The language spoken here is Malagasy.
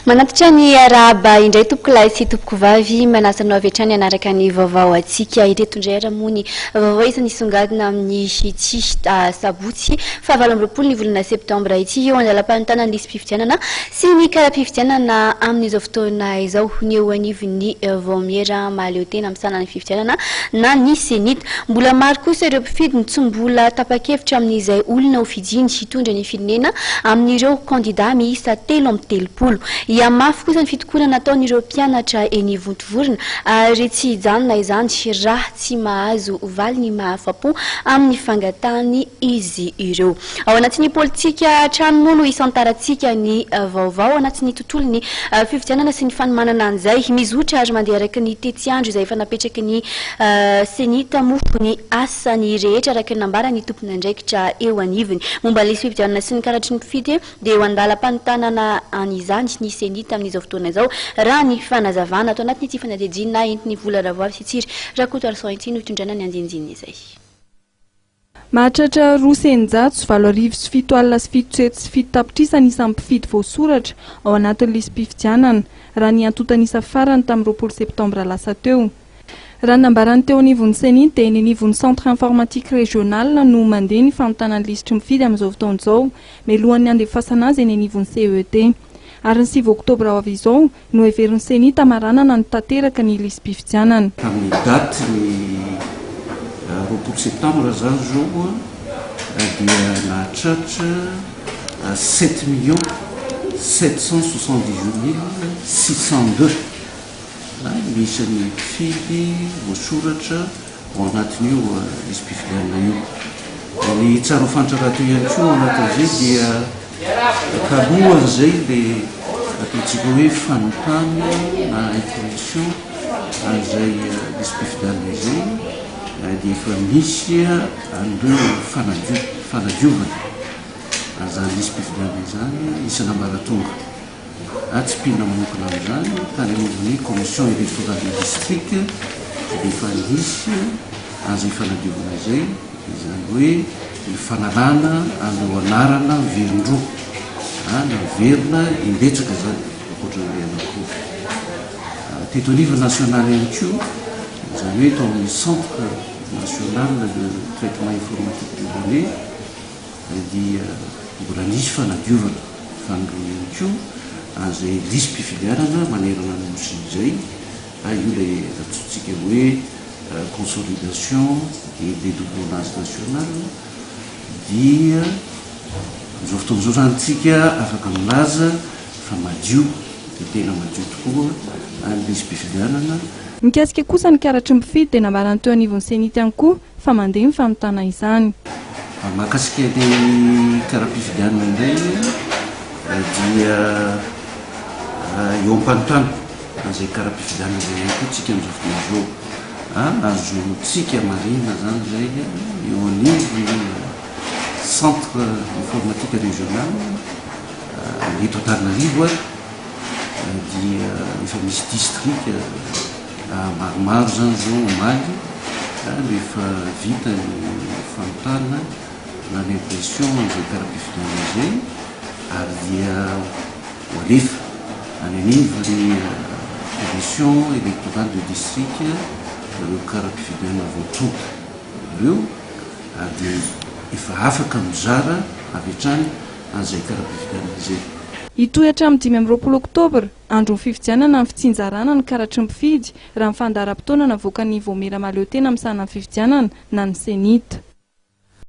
Manatitra ny arahaba indray tompoko lahy sy tompoko vavy, manasa anao avy hatrany hanaraka ny vaovao antsika. Ireto indray ary moa ny vaovao isan'ny hisongadina amin'ny ity sabotsy faha 28 ny volana septambra ity. Eo andalam-panontana ny lisi-pifidianana sy ny kara-pifidianana amin'izao fotoana izao ny eo anivon'ny vaomiera mahaleo tena misahana ny fifidianana na ny Cenit. Mbola maro kosa ireo mpifidy no tsy mbola tapa-kevitra amin'izay olona ho fidiany hitondra ny firenena amin'ireo kandida miisa 33. Hihamafy kosa ny fitokonana ataon'ireo mpianatra eny Vontovorona ary tsy hijanona izany raha tsy mahazo valiny mahafa-po amin'ny fangatahany izy ireo. Ao anatin'ny politika hatrany moa no hisantarantsika ny vaovao anatin'ny tontolon'ny fifidianana sy ny fanomanana an'izay. Mizotra ary mandeha araka ny tetiandro izay efa napetraky ny Cenit moa ny asany rehetra araka ny nambaran'ny tompon'andraikitra eo anivony. Momba ny lisi-pifidianana sy ny karatry ny mpifidy dia eo an-dalam-panontanana an'izany ny Cenit amin'izao fotoana izao raha ny fanazavana ato anatin'ity fanadihadiana entin'i Vola Ravoavy sy Tsiry Rakotoarison ity no hitondrana ny andinindin'izay. Mahatratra 702 807 tapitrisa ny isan'ny mpifidy voasoratra ao anatin'ny lisi-pifidianana, raha ny antontan'isa farany tamin'ny 20 septambra lasa teo. Raha ny nambaran'ny teo anivon'ny Cenit dia eny anivon'ny Centre informatique régional no mandeha ny fanontana ny lisitry mifidy amin'izao fotoana izao, mialohan'ny handefasana azy eny anivon'ny CET. Ary ny 9 oktobra ho avy izao no heverin'ny Cenit hamaranana ny tanteraka ny lisi-pifidianana. Tamin'ny daty ny 20 septambra zany zao dia nahatratra 7 778 602 ny isan'ny mpifidy voasoratra ao anatin'io lisi-pifidianana io. Ny tsara ho fantatra rahateo ihany koa ao anatin'izay dia talohan'izay le ataontsika hoe fanontana na impression an'izay lisi-pifidianana izay dia efa misy an'ireo fanadiovana an'izany lisi-pifidianana izany isan'ambaratonga. Tsipihina manokana amin'izany, tany anivon'ny commission électorale de district dia efa nisy an'izay fanadiovana izay, izany hoe ny fanalana an'ireo anarana miverin-droa na miverina imbetsaka zany ankoatran'ilay anankiroa. Teto anivon'ny national ihany koa, izany hoe tao amin'ny Centre national de traitement informatique de données, dia mbola nisy fanadiovana fanindroany ihany koa an'izay lisi-pifidianana manerana ny nosy izay. Io ilay antsointsika hoe consolidation et dédoublonnage national. Dia amin'izao fotoana izao zany tsika afaka milaza fa madio dia tena madio tokoa ny lisi-pifidianana. Mikasika kosa ny karatry mifidy dia nambarany teo anivon'ny Cenit ihany koa fa mandeha ny fanontana izany. Mahakasika ny kara-pifidianana indray dia eo am-panontana an'izay kara-pifidianana izay ihany koa tsika amin'izao fotoana izao. Azontsika marihina zany zay eo anivon'ny centre informatique régional eto Antananarivo ary dia efa misy district maromaro zany zao omaly no efa vita ny fanontana na ny impression an'izay kara-pifidianana izay ary dia ho alefa any anivon'ny commission électorale de district ireo kara-pifidianana voatonta ireo ary dia efa afaka mizara avy hatrany an'izay kara-pifidianana izay. Hitohy hatramin'ny 25 oktobra, andro ny fifidianana, ny fitsinjarana ny karatry mpifidy, raha ny fandaharam-potoana navoakan'ny vaomiera mahaleo tena misahana ny fifidianana na ny Cenit.